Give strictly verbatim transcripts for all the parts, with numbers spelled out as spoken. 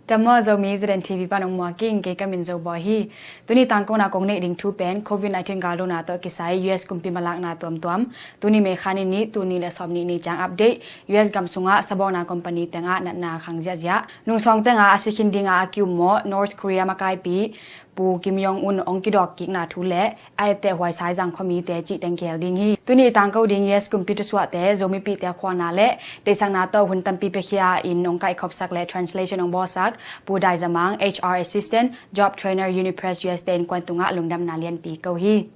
Tamo Zomi Zeden T V pan ong muak ing, kei ka min Zo Bawi hi. Tuni tangkona kong neih ding thu pen covid nineteen galdona tawh kisai U S kumpi malakna tuamtuam. Tuni May kha ni nih, tul nih le sawm nih ni ciang update. U S gam sungah sabawkna company tengah natna khang ziahziah. Nungsawng tengah a si khin dinga a kiummawh North Korea makaipi Pu Kim Jong Un ong kidawk kikna thu le a etteh huaisai zang khuamite cih teng kihel ding hi. Tuni i tangko ding U S kumpi thusuahte, Zomipihte khualna le deihsakna tawh hun tampi piakhia in ong kaihkhopsak le translation ong bawlsak Pu Dai Za Mang, H R assistant, job trainer, Unipress U S te innkuan tungah lungdamna lianpi ko hi.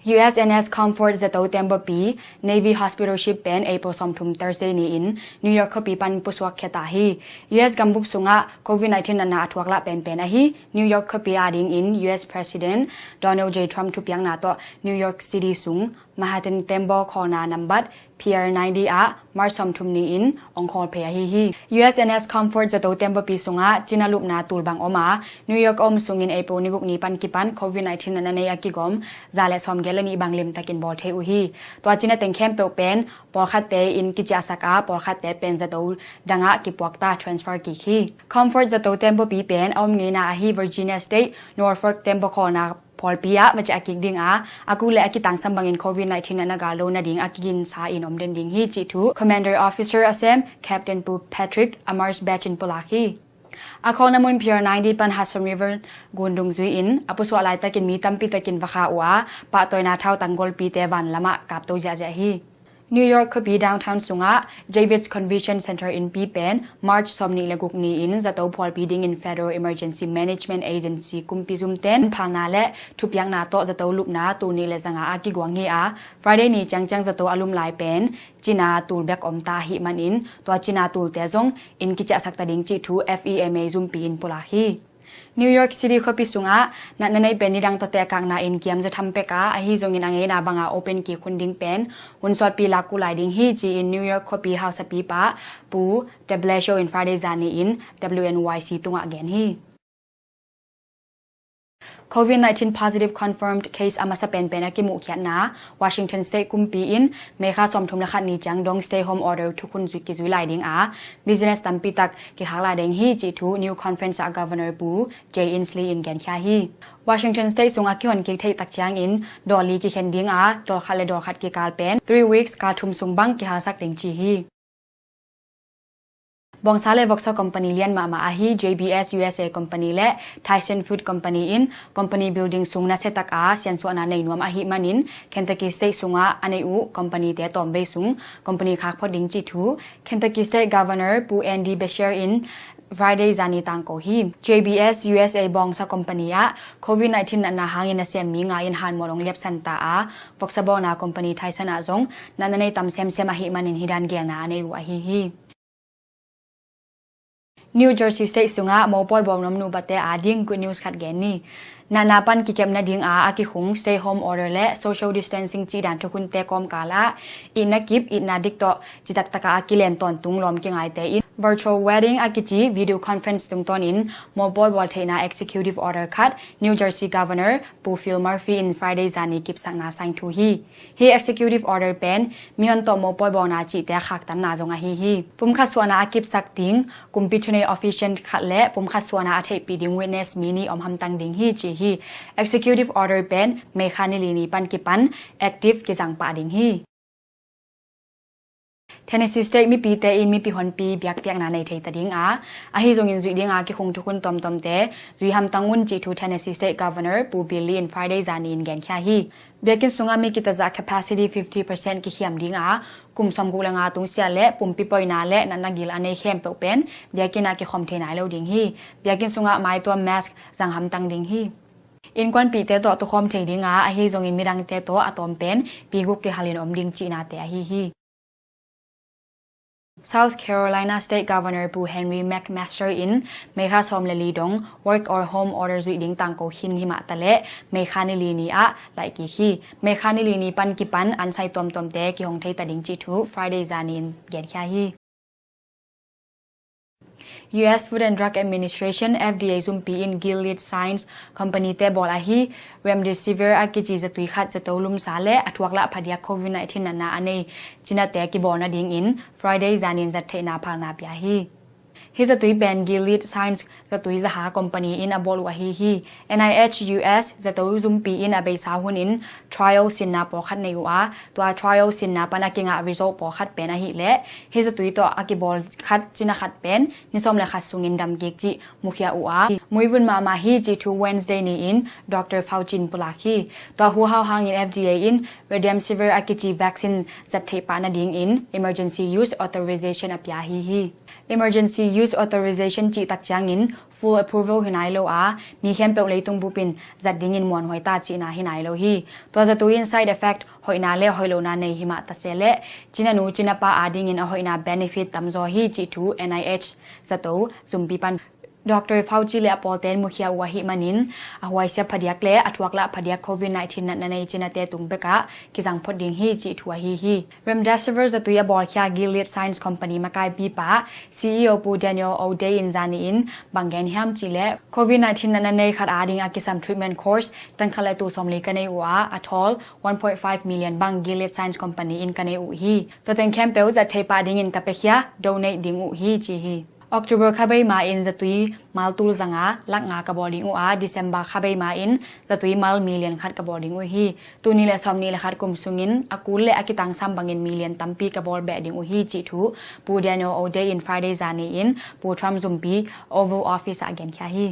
U S N S Comfort zato tembaw pi Navy Hospital ship pen April sawmthum Thursday ni-in New York khuapi pan pusuak khia ta hi. U S gambup sungah covid nineteen natna a thuak lah penpen ahi New York khuapi adingin U S President Donald J Trump thupiakna tawh New York City sung Manhattan tembaw khawlna nambat Pier ninety ah March sawmthum ni-in ong khawl phei ahi hi. U S N S Comfort zato tembaw pi sungah Cina lupna tul bang om a, New York a om sungin April ni guk ni pan kipan covid nineteen natna nei a kigawm za le sawmgiat le nih bang limtakin bawl thei uh hi. Tua Cina teng khempeuh pen pawlkhatte in kiciahsak a, pawlkhatte pen zato dangah kipuak ta, transfer kik hi. Comfort zato tembaw pi pen a om ngeina ahi Virginia State Norfolk tembaw khawlna phawlpi ah va ciah kik ding a, a kul le a kitangsam bangin covid nineteen natna galdo nading a kiginsa in om den ding hi cih thu Commander Officer a sem Captain Pu Patrick Amars Batch in pulak hi. A khawlna mun Pier ninety pan Hudson River gun dungzui in a pusuah laitakin mi tampi takin va kha uh a, pahtawina thau tanggolpite van lamah kapto ziahziah hi. New York khuapi downtown sungah Javits Convention Center innpi pen March sawmnih le guk ni-in zato phawlpi dingin Federal Emergency Management Agency kumpi zumten phalna le thupiakna tawh zato lupna tul nih le zanga a kiguang hi a, Friday ni ciangciang zato a lum lai pen Cina tul bek om ta ahih manin tua Cina tulte zong in kiciahsak ta ding cih thu F E M A zumpi in pulak hi. New York City khuapi sungah natna nei pen nidang tawh tehkakna in kiam zaw tham pek a, ahi zongin a ngeina banga open kik hun ding pen hun sualpi lak uh lai ding hi ci-in New York khuapi hausapipa Pu de Blasio in Friday zani in W N Y C tungah gen hi. Covid nineteen positive confirmed case a masa penpen a kimuhkhiatna Washington State kumpi in May kha sawmthum le khat ni ciang dong stay home order thukhun zui kizui lai ding a, business tampi tak kikhak lai ding hi cih thu New Conference ah Governor Pu Jay Inslee in genkhia hi. Washington State sung a kihon kik theih tak ciangin dawl li kikhen ding a, dawl khat le dawl khat kikal pen three weeks, kal thum sung bang kihalsak ding ci hi. Bawngsa le voksa company lian mahmah ahi J B S U S A company le Tyson Food company in company building sung nasia tak a siansuahna nei nuam ahih manin Kentucky State sungah a nei uh company te tawmvei sung company khak phot ding cih thu Kentucky State Governor Pu Andy Beshear in Friday zani tangko hi. J B S U S A bawngsa company ah covid nineteen natna hangin a siam mi nga in hanmual ong liapsan ta a, voksa bawlna company Tyson ah zong natna nei tam semsem ahih manin hih dan gelna a nei uh ahi hi. New Jersey State sungah mopawl bawlnom nubate ading good news khat gen ni. Natna pan kikepna ding a a kikhung stay home order le social distancing cih dan thukhunte kawmkal ah itna kip, itna dik tawh citak taka a kilen tawntung lawm kingaite in virtual wedding a kici video conference tungtawnin mopawl bawl theihna executive order khat New Jersey Governor Pu Phil Murphy in Friday zani kipsakna sign thu hi. Hih executive order pen mihon tawh mopawl bawlna cihte a khaktanna zong ahi hi. Pumkhat suahna a kipsak ding kumpi thunei officiant khat le pumkhat suahna a theihpih ding witness mi nih om hamtang ding hi ci hi. Executive order pen May kha ni li ni pan kipan active kizang pah ding hi. Tennessee State mipite in mipi honpi biakpiakna nei thei ta ding a, ahi zongin zuih dinga kikhung thukhun tawmtawmte zui hamtang un cih thu Tennessee State Governor Pu Bill Lee in Friday zani in genkhia hi. Biakinn sungah mi kitazah capacity fifty percent kikhiam dinga, kum sawmguk le nga tungsiah le pumpi poina le natna gil a nei khempeuh pen biakinn ah kikhawm thei nai lo ding hi. Biakinn sungah maituam mask zang hamtang ding hi. Innkuanpihte tawh tukhawm thei dinga, ahi zongin midangte tawh a tawm pen pi guk kihalin om ding cihnate ahi hi. South Carolina State Governor Pu Henry McMaster in May kha sawm le li dong work or home order zuih ding tangko khin himah taleh May kha ni li ni ah laih kik hi. May kha ni li ni pan kipan ansai tuamtuamte kihong thei ta ding cih thu Friday zani in genkhia hi. U S Food and Drug Administration, F D A zumpi in Gilead Sciences Company te bawl ahi Remdesivir a kici zatui khat zato lumsa le a thuak lah phadiak COVID nineteen natna a nei cinate kibawl nadingin Friday zanin zattheihna phalna pia hi. Hih zatui pen Gilead Sciences zatui zaha company in a bawl uh ahi hi. N I H U S zato zumpi in a beisa hunin trial sinna pawlkhat nei uh a, tua trial sinna pan a kingah result pawlkhat pen ahih leh hih zatui tawh a kibawl khat cina khat pen ni sawm le khat sungin damkik cih mukhia uh a, muivun mahmah hi cih thu Wednesday ni-in Doctor Fauci in pulak hi. Tua huhau hangin F D A in Remdesivir a kici vaccine zattheih pah nadingin emergency use authorization a pia hi hi. Emergency use authorization cihtak ciangin full approval hi nai lo a, mi khempeuh leitung bupin zat dingin muanhuai ta cihna hi nai lo hi. Tua zatui in side effect hoihna le hoih lohna nei himah tase le cinanu cinapa adingin a hoihna benefit tamzaw hi cih thu N I H zato zumpi pan Doctor Fauci le a pawlten mukhia uh ahih manin a huaisiap phadiak le a thuak lah phadiak COVID nineteen natna nei cinate tung bekah kizang phot ding hi cih thu ahi hi. Remdesivir zatui a bawlkhia Gilead Sciences Company makaipipa C E O Pu Daniel O'Day in zani in bang gen hiam cihleh COVID nineteen natna nei khat ading a kisam treatment course tangkhat le tul sawmli ka nei uh a, a thawl one point five million bang Gilead Sciences Company in ka nei uh hi. Tua teng khempeuh zattheih pah dingin ka pekhia, donate ding uh hi ci hi. October kha bei ma-in zatui mal tul zanga lak nga ka bawl ding uh a, December kha bei ma-in zatui mal million khat ka bawl ding uh hi. Tul nih le sawmnih le khat kum sungin a kul le a kitangsam bangin million tampi ka bawl beh ding uh hi cih thu Pu Daniel O'Day in Friday zani in Pu Trump zumpi Oval Office ah genkhia hi.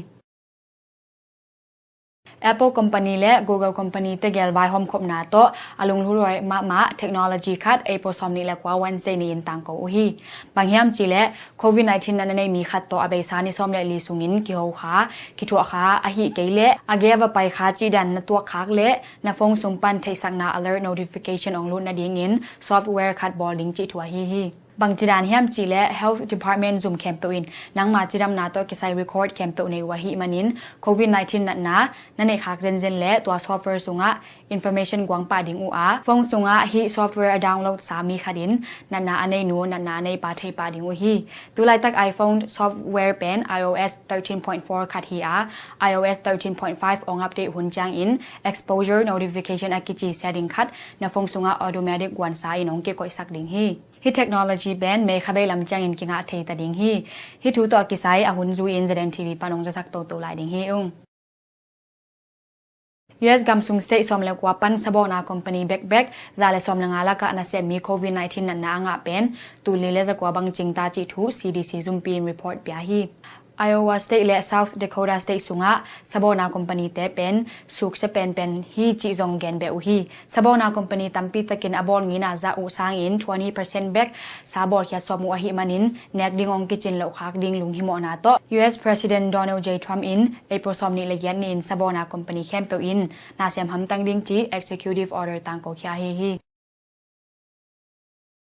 Apple company le Google company tegel vaihawm khopna tawh a lungluthuai mahmah technology khat April sawmnih le kua Wednesday ni-in tangko uh hi. Bang hiam cihleh COVID nineteen natna nei mi khat tawh a beisa ni sawm le li sungin kiho kha, kithuah kha, ahih kei leh a gei a va pai kha cihdan na tuak khak le na phone sung pan theihsakna alert notification ong lut nadingin software khat bawl ding cih thu ahi hi. Bangci dan hiam cihleh Health Department zum khempeuh in nangma cidamna tawh kisai record khempeuh nei uh ahih manin COVID nineteen natna na neih khak zenzen le tua software sungah information guang pah ding uh a, phone sungah hih software a download sa mi khat in natna a nei nu, natna a nei pa thei pah ding uh hi. Tulaitak iPhone software pen I O S thirteen point four khat hi a, I O S thirteen point five ong update hun ciangin exposure notification a kici setting khat na phone sungah automatic guansa in ong kikoihsak ding hi. Hih technology pen May kha bei lam ciangin kingah thei ta ding hi. Hih thu tawh a kisai a hun zui-in Z N T V pan ong zasak toto lai ding hi ung. U S gam sung state sawm le kua pan sabawkna company bekbek za le sawm le nga lakah nasem mi COVID nineteen natna a ngah pen tul li le za kua bang cing ta cih thu C D C zumpi in report pia hi. Iowa State le South Dakota State sungah sabawkna company te pen suksia penpen hi cih zong gen beh uh hi. Sabawkna company tampi takin a bawl ngina zah uh sangin twenty percent bek sa bawlkhiat sawm uh ahih manin nek ding ong kicin loh khak ding lunghimawhna tawh U S President Donald J Trump in April sawmnih le giat ni-in sabawkna company khempeuh in nasem hamtang ding cih executive order tangkokhia ahi hi.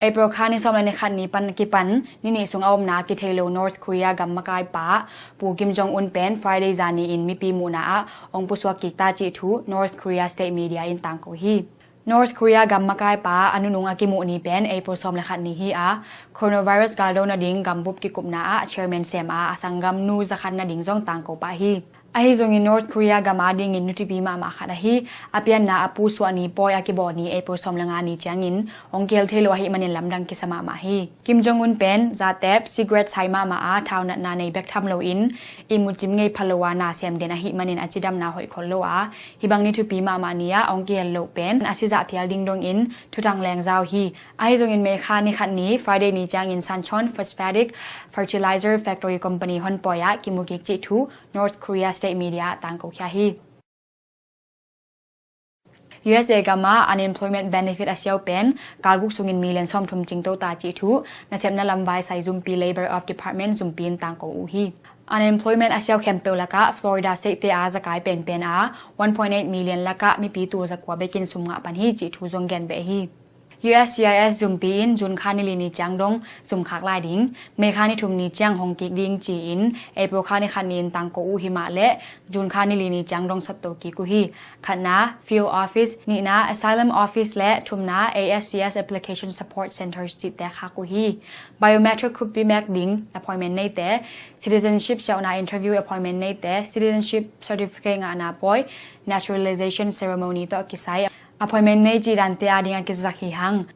April kha ni sawm le ni khat ni pan kipan ni nih sung a omna kithei lo North Korea gam makaipa Pu Kim Jong Un pen Friday zani in mipi muhna ah ong pusuak kik ta cih thu North Korea state media in tangko hi. North Korea gam makaipa a nunung a kimuh ni pen April sawm le khat ni hi a, coronavirus galdo nading gambup kikupna ah chairman sem a a sanggam nu zakhat nading zong tangko pah hi. Ahi zongin North Korea gam adingin nutipi mahmah khat ahi a pianna a pusuah ni pawi a kibawl ni April sawm le nga ni ciangin ong kihel thei lo ahih manin lamdang kisa mahmah hi. Kim Jong Un pen zatep cigarette sai mahmah a thau natna nei bek tham loin ihmut cim ngei pha lo a nasem den ahih manin a cidamna hoih khol lo a, hih bang ni thupi mahmah ni ah ong kihel loh pen a sizah phial ding dongin thutang lengzau hi. Ahi zongin May kha ni khat ni Friday ni ciangin Sanchon Phosphatic Fertilizer Factory Company honpawi ah kimu kik cih thu North Korea state media ah tangkokhia hi. U S A gam ah unemployment benefit a siau pen kal guk sungin million sawmthum cingto ta cih thu nasepna lamvai sai zumpi Labor of Department zumpi in tangko uh hi. Unemployment a siau khempeuh lakah Florida state te a zakai penpen a one point eight million lakah mipi tul zakua bekin sum ngah pan hi cih thu zong gen beh hi. U S C I S zumpi in June kha ni li ni ciang dong sum khak lai ding, May kha ni thum ni ciang hong kik ding ci-in April kha ni khat ni-in tangko uh himah leh June kha ni li ni ciang dong sotto kik uh hi. Khatna, Field Office, nihna, Asylum Office leh thumna, A S C S Application Support Centers cihte khak uh hi. Biometric khutpi mek ding appointment neite, citizenship siauhna interview appointment neite, citizenship certificate ngahna pawi, naturalization ceremony tawh kisai appointment nei cih dante ading a kizak hi hang.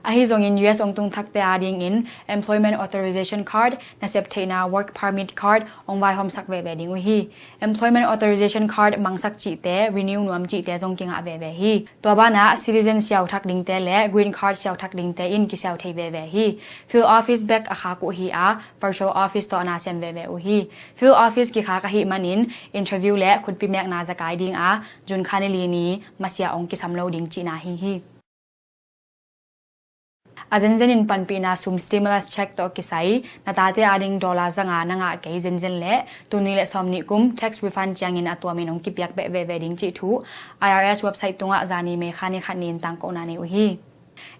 Ahi zongin U S ong tung thakte adingin employment authorization card, nasep theihna work permit card ong vaihawmsak veve ding uh hi. Employment authorization card mangsak cihte, renew nuam cihte zong kingah veve hi. Tua banah citizen siau thak dingte leh green card siau thak dingte in kisiau thei veve hi. Field office bek a khak uh hi a, virtual office tawh na sem veve uh hi. Field office kikhak ahih manin interview leh khutpi mekna zakai ding a, June kha ni li ni masia ong kisam lo ding cihna hi hi. A zenzen in panpihna sum stimulus check tawh kisai na tate ading dollar zanga na ngah kei zenzen leh tul nih leh sawm nih kum tax refund ciangin a tuamin ong kipiak beh veve ding cih thu I R S website tungah zani May kha ni khat ni-in tangkona nei uh hi.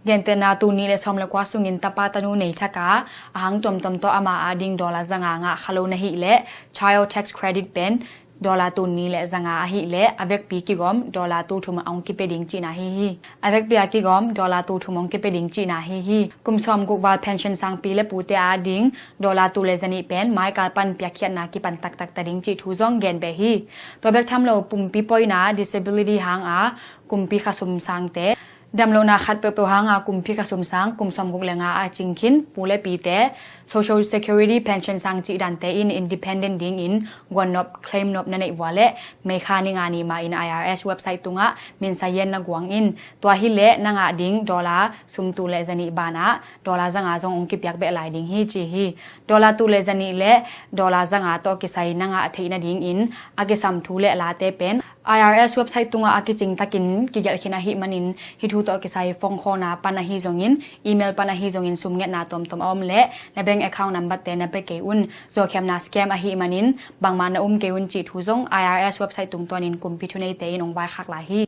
Gentehna, tul nih leh sawm leh kua sungin tapa tanu nei thak a, a hang tuamtuam tawh ama ading dollar zanga ngah kha lo na hih leh child tax credit pen dollar tul nih leh zanga ahih leh a vekpi kigawm dollar tul thum a ong kipia ding cihna hi hi. A vekpi a kigawm dollar tul thum ong kipia ding cihna hi hi. Kum sawm guk val pension sangpi leh pute ading dollar tul leh zanih pen maikal pan piakkhiatna kipan taktak ta ding cih thu zong gen beh hi. Tua bek tham lo, pumpi poina, disability hang a kumpi khasum sangte, damlohna khat peuhpeuh hang a kumpi khasum sang kum sawm guk leh nga a cing khin pu leh pite, Social Security pension sang cih dante in independent dingin guannop, claim nop na neih vua leh May kha ni nga ni ma-in I R S website tungah minsa yen na guang in. Tua hi leh na ngah ding dollar sum tul leh zanih banah dollar zanga zong ong kipiak beh lai ding hi ci hi. Dollar tul leh zanih leh dollar zanga tawh kisai na ngah theih nadingin a kisam thu leh late pen I R S website tungah a kicing takin kigelh khin ahih manin hih thu tawh kisai phone call na pan ahi zongin, email pan ahi zongin sum ngetna tuamtuam a om leh na bank account number te na pia kei un. Zuaukhiamna scam ahih manin bangmah na um kei un cih thu zong I R S website tungtawnin kumpi thuneite in ong vaikhak lai hi.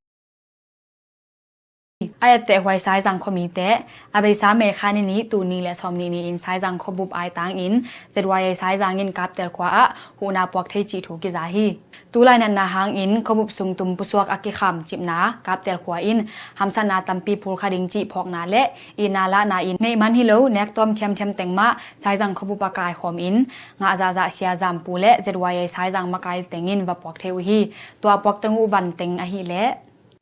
A etteh huai Saizang khuamite, a beisa May kha ni nih, tul nih leh sawm nih ni-in Saizang khuabup aitangin Z Y A Saizang in Kaptel khua ah huhna puak thei cih thu kiza hi. Tulai natna hangin khuabup sung tum pusuak a kikham cipna Kaptel khua in hamsatna tampi phulkha ding cih phawkna leh itna lahna in neih man hi lo nek tawm thiamthiam teng mah Saizang khuabup a kaikhawm in ngah zahzah Sia Zam Pu leh Z Y A Saizang makai tengin va puak thei uh hi. Tua puak teng uh van teng ahih leh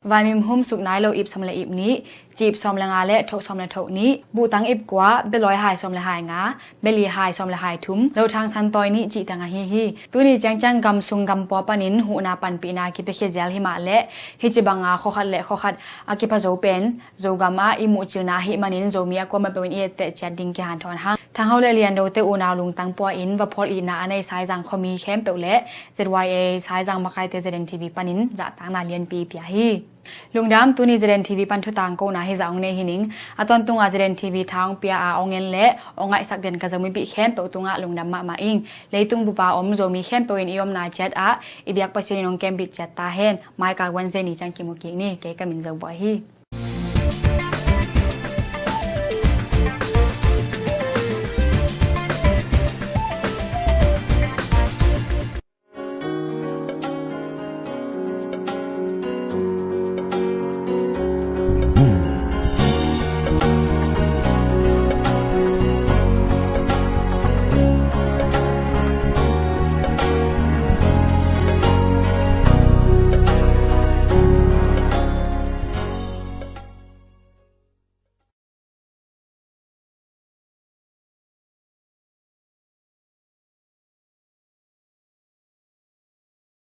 vaimim hum suk nai lo ip sawm leh ip nih, cip sawm leh nga leh thoh sawm leh thoh nih, buhtang ip kua, bialawi hai sawm leh hai nga, biali hai sawm leh hai thum, lothang santawi nih cih teng ahi hi. Tuni ciangciang gam sung gam pua panin huhna panpihna kipiakhia zial himah leh hih ci banga khuakhat leh khuakhat a kipha zo pen Zogam ah i muhcilna ahih manin Zomi a kuamah peuh in i etteh ciat ding kihanthawn hang. Thangho leh Liandote unau lungtang pua in va phawl itna a nei Saizang khuami khempeuh leh Z Y A Saizang makaite Z N T V panin zahtakna lianpi pia hi. Lungdam, tuni Z N T V pan thutangkona hizah ong nei hi ning. A tawntunga Z N T V tha ong pia a ong en leh ong ngaihsak den ka Zomipih khempeuh tungah lungdam mahmah ing. Leitung bupa om Zomi khempeuh in i omna ciat ah i biak Pasian in ong kembit ciat ta hen. Maikal Wednesday ni ciang kimu kik ni. Kei ka min Zo Bawi hi.